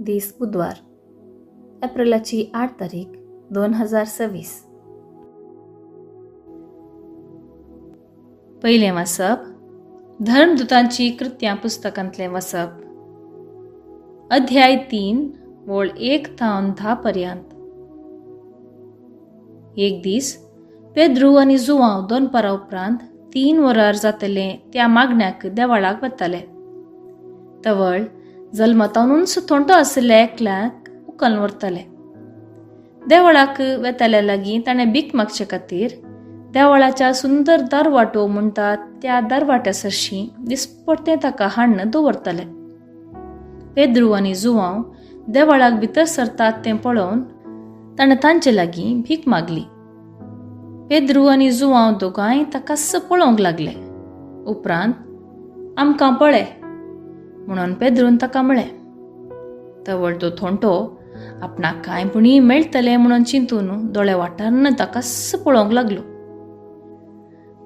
दीस बुधवार, एप्रिलाची 8 तारीख 2026. पयलें वाचप धर्मदूतांची कृत्यां पुस्तकांतलें वाचप, अध्याय 3 वळ 1 थावन 10 पर्यंत. एक दीस पेद्रू आनी जुवांव दोनपारा उपरांत 3 वरार जातलें त्या मागण्याक देवाळाक वताले. तवळ जल्मतावनूच थोंटो आशिल्ल्या एकल्याक उखलून व्हरताले. देवळाक वेताल्या लागीं ताणें भीक मागचे खातीर देवळाच्या सुंदर दारवाटो म्हणटात त्या दारवाट्या सरशीं दिसपडतें ताका हाडून दवरताले. पेद्रू आनी जुवांव देवळाक भितर सरतात तें पळोवन ताणें तांचे लागीं भीक मागली. पेद्रू आनी जुवांव दोगांय ताकाच पळोवंक लागले. उपरांत आमकां पळय म्हणून पेद्रून ताका म्हळें. तवळ तो थोंटो आपणाक कांय पुणी मेळटलें म्हणून चिंतून दोळे वाटारून ताकाच पळोवंक लागलो.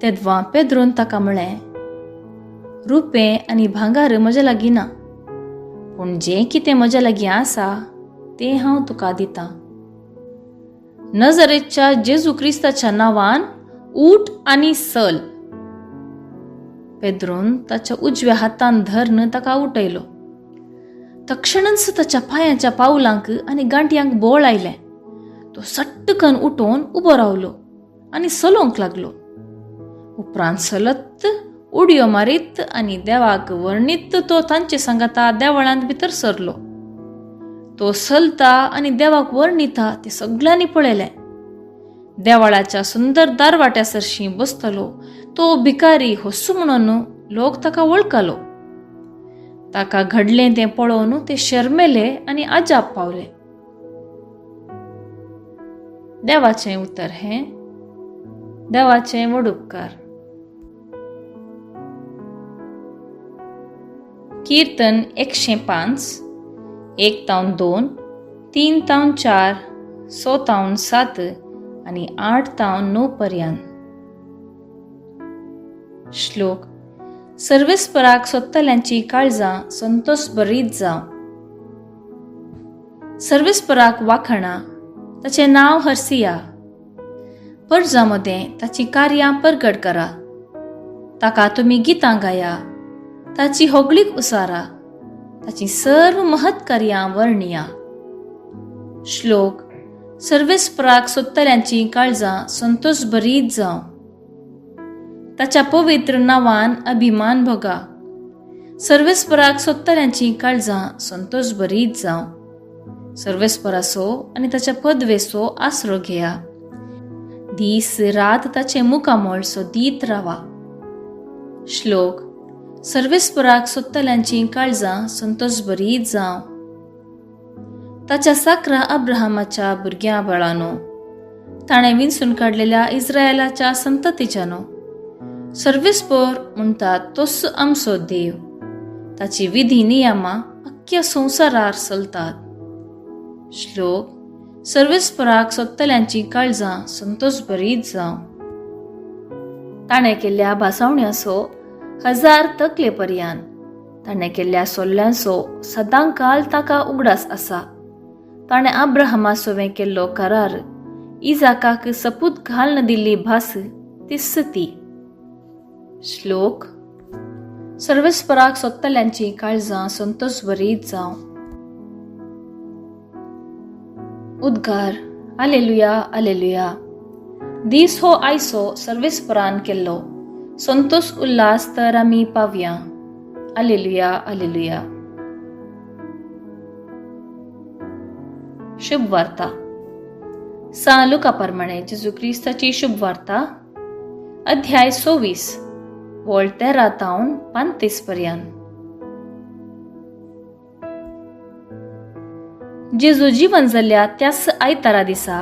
तेदवां पेद्रून ताका म्हळें, रुपें आनी भांगार म्हज्या लागीं ना, पूण जें कितें म्हज्या लागीं आसा तें हांव तुका दितां. नजरेच्या जेजू क्रिस्ताच्या नांवान ऊठ आनी सल. पेद्रून ताच्या उजव्या हातान धरून ताका उठयलो. तक्षणच ताच्या पांयाच्या पावलांक आनी गांठयांक बोळ आयलें. तो सट्टकन उठोवन उबो रावलो आनी चलोवंक लागलो. उपरांत चलत उडयो मारीत आनी देवाक वर्णीत तो तांचे सांगाता देवळांत भितर सरलो. तो चलता आनी देवाक वर्णिता ते सगळ्यांनी पळयलें. देवळाच्या सुंदर दारवाट्या सरशीं बसतलो तो भिकारी हसू म्हणून लोक ताका वळखलो. ताका घडलें तें पळोवन ते शर्मेले आनी अजाप पावले. देवाचें उतर हें, देवाचें व्हड उपकार. कीर्तन 105, 1 तावन 2, 3 तावन 4, 6 तावन 7 आनी 8 तावन 9 पर्यंत. श्लोक सर्वेस्पराक सोदतल्यांची काळजां संतोष बरीत जावं. सर्वेस्पराक वाखणा, ताचें नांव हरसिया. परजा मदें ताचीं कार्यां परगट करा. ताका तुमी गितां गाया, ताची होगळीक उसारा, ताचीं सर्व महत् कार्यां वर्णिया. श्लोक सर्वेस्पराक सोदतल्यांची काळजां संतोष बरीत जावं. ताच्या पवित्र नांवान अभिमान भोगा. सर्वेस्पराक सोदतल्यांची काळजां संतोष बरीत जावं. सर्वेस्पराचो आनी ताच्या पदवेचो आसरो घेया. दीस रात ताचें मुखामळ सोदीत रावा. श्लोक सर्वेस्पराक सोदतल्यांची काळजां संतोष बरीत जावं. ताच्या साकरा अब्राहमाच्या भुरग्यां बाळानो, ताणें विंचून काडलेल्या इस्रायलाच्या संततीच्यानो, सर्वेस्पर म्हणटात तोच आमचो देव. ताची विधी नियमां अख्ख्या संवसारार चलतात. श्लोक सर्वेस्पराक सोदतल्यांची काळजां संतोष बरीत जावं. ताणें केल्ल्या भासावण्याचो 1000 तकले पर्यान, ताणें केल्ल्या सोल्ल्यांचो सदांकाल ताका उगडास आसा. ताणें अब्राहमा सोवें केल्लो करार, इजाकाक सपूत घालून दिल्ली भास तीच ती. श्लोक सर्वेस्पराक सोदतल्यांची काळजां संतोष बरीत जावं. उद्गार आलेलुया आलेलुया. दीस हो आयसो सर्वेस्परान केल्लो, संतोष उल्हास तर आमी पावया. आलेलुया आलेलुया. शुभ वार्ता. सां लुका प्रमाणे जेजू क्रिस्ताची शुभ वार्ता, अध्याय 26, वळ 13 तावन 35 पर्यंत. जेजू जिवन जाल्ल्या त्याच आयतारा दिसा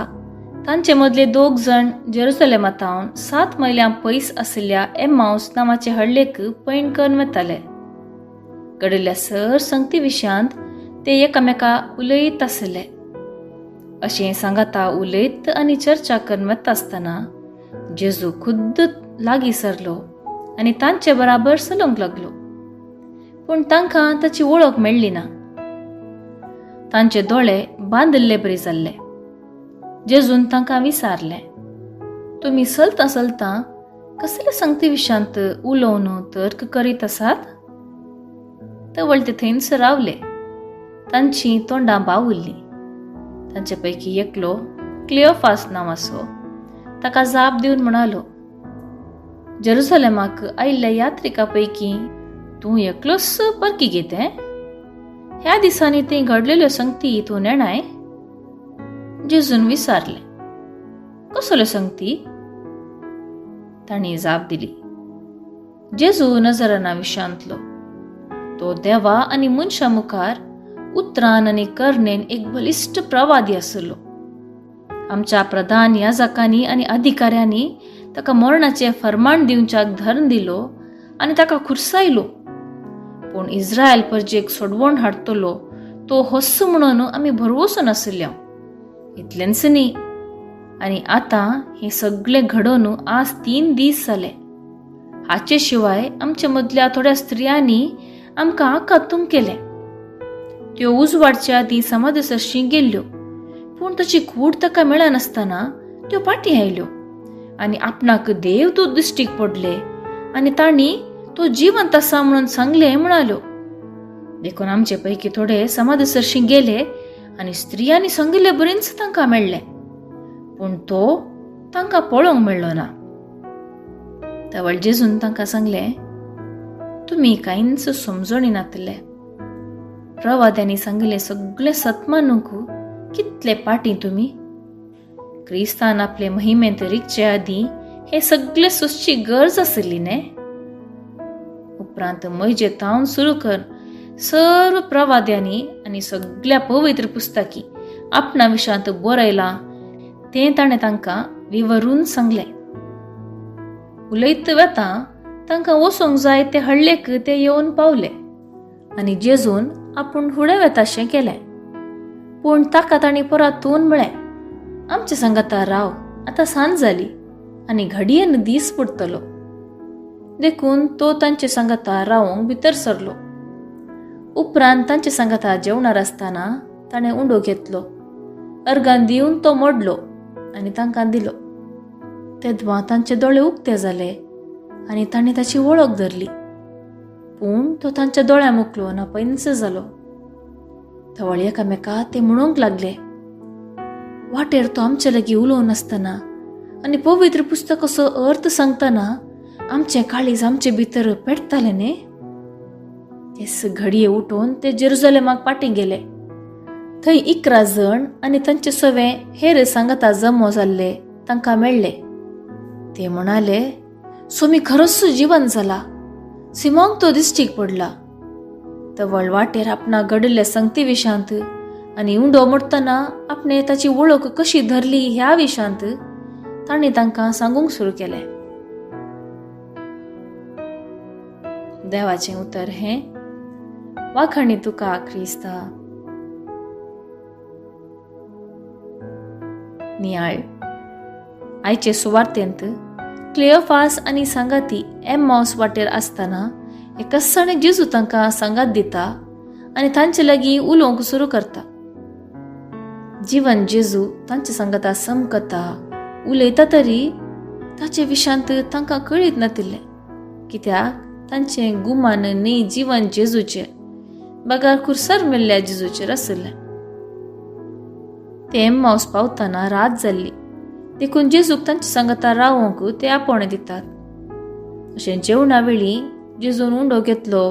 तांचे मदले 2 जण जेरुसलेमातावन 7 मैलां पयस आशिल्ल्या एमाउस नांवाचे हळ्ळेक पैण करून वताले. घडिल्ल्या सर संगती विशयांत ते एकामेका उलयत आशिल्ले. अशें सांगाता उलयत आनी चर्चा करून वता आसतना जेजू खुद्द लागीं सरलो आनी तांचे बराबर चलूंक लागलो. पूण तांकां ताची वळख मेळ्ळी ना. तांचे दोळे बांदिल्ले बरी जाल्ले. जेजून तांकां विचारलें, तुमी चलतां चलतां कसले संगती विशांत उलोवन तर्क करीत आसात? तवळ ते थंयच रावले. तांचीं तोंडां बावुल्लीं. तांचे पैकी एकलो क्लियोफास नांवाचो ताका जाप दिवन म्हणालो, जेरुसलेमाक आयिल्ल्या यात्रिका पैकी तूं एकलोच परकी घेते? ह्या दिसांनी थंय घडलेल्यो संगती तूं नेणाय? जेजून विचारलें, कसल्यो संगती? तांणी जाप दिली, जेजू नजराना विशांतलो. तो देवा आनी मनशा मुखार उतरान आनी करणेन एक बलिश्ट प्रवादी आसलो. आमच्या प्रधान याजकांनी आनी अधिकाऱ्यांनी ताका मरणाचें फर्माण दिवच्याक धर्म दिलो आनी ताका खुर्सायलो. पूण इस्रायल परजेक सोडवण हाडटलो तो होस्स म्हणून आमी भरवंसो नाशिल्ले. इतलेंच न्ही, आनी आतां हें सगळें घडोवन आज 3 दीस जाले. हाचे शिवाय आमच्या मदल्या थोड्या स्त्रियांनी आमकां आकातूंक केलें. त्यो उजवाडच्या आदीं समाधी सरशीं गेल्ल्यो, पूण ताची कूड ताका मेळनासतना त्यो फाटीं आयल्यो आनी आपणाक देवदूत दिश्टीक पडले आनी तांणी तो जिवंत आसा म्हणून सांगलें म्हणाल्यो. देखून आमचे पैकी थोडे समाधी सरशीं गेले आनी स्त्रियांनी सांगिल्ले बरींच तांकां मेळ्ळें, पूण तो तांकां पळोवंक मेळ्ळो ना. तवळ जेजून तांकां सांगलें, तुमी कांयच समजणी नातले. प्रवाद्यांनी सांगिल्लें सगळें सत मानूंक कितले पाटी तुमी? क्रिस्तान आपले महिमेंत रिगचे आदीं हें सगळें सोंसची गरज आशिल्ली न्ही? उपरांत म्हजे तावन सुरू कर सर्व प्रवाद्यांनी आनी सगळ्या पवित्र पुस्तकी आपणा विशांत बरयलां तें ताणें तांकां विवरून सांगलें. उलयत वेता तांकां वचूंक जाय ते हळ्ळेक ते येवन पावले आनी जेजून आपूण फुडें वेताशें केलें. पूण ताका तांणी परतून म्हळें, आमचे सांगाता राव, आतां सांज जाली आनी घडयेन दीस पडटलो. देखून तो तांचे सांगाता रावंक भितर सरलो. उपरांत तांचे सांगाता जेवणार आसतना ताणें उंडो घेतलो, अर्गान दिवन तो मोडलो आनी तांकां दिलो. तेदवा तांचे दोळे उक्ते जाले आनी तांणी ताची वळख धरली, पूण तो तांच्या दोळ्या मुकलो ना पैंच जालो. तवळ एकामेका ते म्हणूंक लागले, वाटेर तो आमचे लागीं उलोवन आसतना आनी पवित्र पुस्तकाचो अर्थ सांगतना आमचें काळीज आमचे भितर पेटतालें न्ही? तेच घडये उठून ते जेरुजलेमाक फाटीं गेले. थंय 11 जण आनी तांचे सवे हेर सांगाता जमो जाल्ले तांकां मेळ्ळे. ते म्हणाले, सोमी खरोच जिवन जाला, सिमोंक तो दिश्टीक पडला. तवळ वाटेर आपणा घडिल्ल्या संगती विशांत आनी उंडो मोडटना आपणे ताची वळख कशी धरली ह्या विशांत तांणी तांकां सांगूंक सुरू केलें. देवाचें उतर हें. वाखाणी तुका क्रिस्ता. नियाळ. आयचे सुवार्तेंत क्लियोफास आनी सांगाती एम्माउस वाटेर आसतना एकसाणे जेजू तांकां सांगात दिता आनी तांचे लागीं उलोवंक सुरू करता. जिवन जेजू तांचे सांगाता समकता उलयता तरी ताचे विशांत तांकां कळीत नातिल्लें, कित्याक तांचें गुमान न्ही जिवन जेजूचेर बगर खुरसार मेल्ल्या जेजूचेर आशिल्लें. ते एम्माउस पावतना रात जाल्ली, देखून जेजूक तांचे सांगाता रावंक ते आपोवणें दितात. अशें जेवणा वेळी जेजून उंडो घेतलो,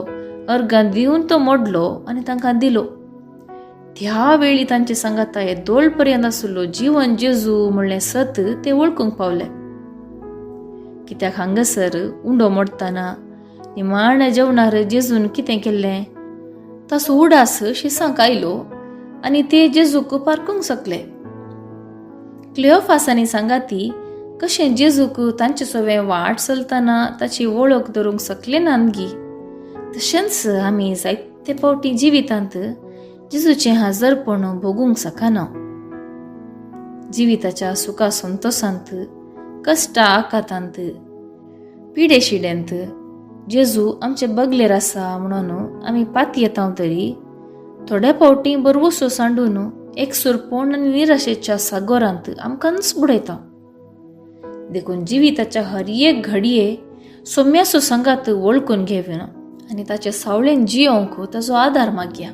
अर्गान दिवन तो मोडलो आनी तांकां दिलो. त्या वेळी तांचे सांगाता हे दोळ पर्यंत आशिल्लो जिवन जेजू म्हणलें सत ते वळखूंक पावले. कित्याक हांगासर उंडो मोडटना निमाण्या जेवणार जेजून कितें केल्लें ताचो उडास शिसांक आयलो आनी ते जेजूक पारखूंक शकले. क्लियोफास आनी सांगाती कशें जेजूक तांचे सवें वाट चलतना ताची वळख धरूंक शकले नानगी, तशेंच आमी जायते फावटी जिवितांत जेजूचें हाजरपण भोगूंक शकना. जिविताच्या सुखा संतोशांत, कश्टा आकातांत, पिडेशिडेंत जेजू आमचे बगलेर आसा म्हणून आमी पातयेता तरी थोड्या फावटी बरवसो सांडून एक सुरपोण आनी निराशेच्या सागोरांत आमकांच बुडयता. देखून जिविताच्या हर एक घडये सोम्याचो संगात वळखून घेवया आनी ताचे सावळेन जियोवंक ताचो आदार मागया.